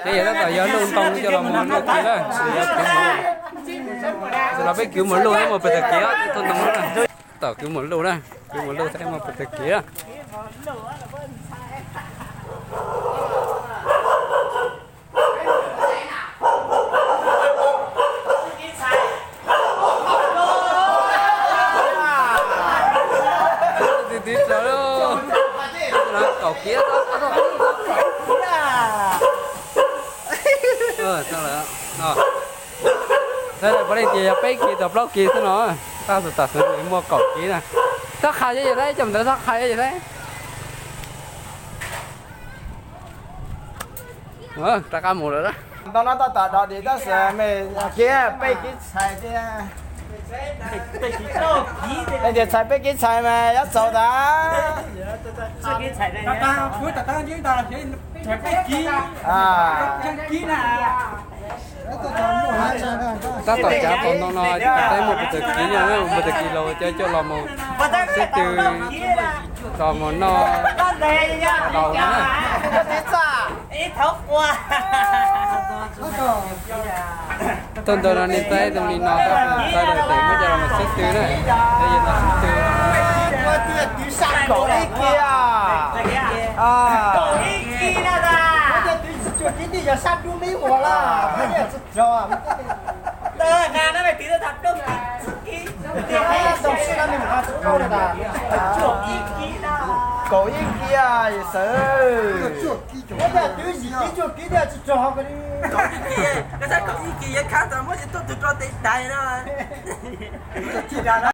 Peb yog tab tom yog luj ntoo coj los mus luj kiv na, yog kwv mus luj. Los peb kwv mus luj thiab mus pes tag kiv, thaj ntoo na. Tab tom kwv mus luj na, kwv mus luj thiab mus pes tag kiv na. Tiv tiv plaws lauj. Kaum kiv. Tau lawm. Puav leej ces yog peb kiv tau plaub kiv xwb no. Tab sis tam sim no muaj kaum kiv na. Txhob qha yog yawg saib, cov ntawd txhob qha yog yawg saib. Rov qab mus lawm. Ntau no tab tom dog dim tab sis me kiv peb kiv txhais tiag. Leej twg txhais peb kiv txhais mas yuav txaus tas. Tab tom cav tom ntoo no, peb muaj pes tag kiv no, pes tag kiv los cov coj los mus xib tw, los mus noj laus no na. Tag ntawd no nej saib zoo li no tab sis saib lawm tes muab coj los mus xib tw na. Yog no xib tw. Kaum ib kiv. Kaum ib kiv yawm saw. Twb yim kiv cuaj kiv thiaj tsis tso ho ko li. Kaum ib kiv, koj saib kaum ib kiv yuav khav tau muab tsis tuaj tus rau tes dais no.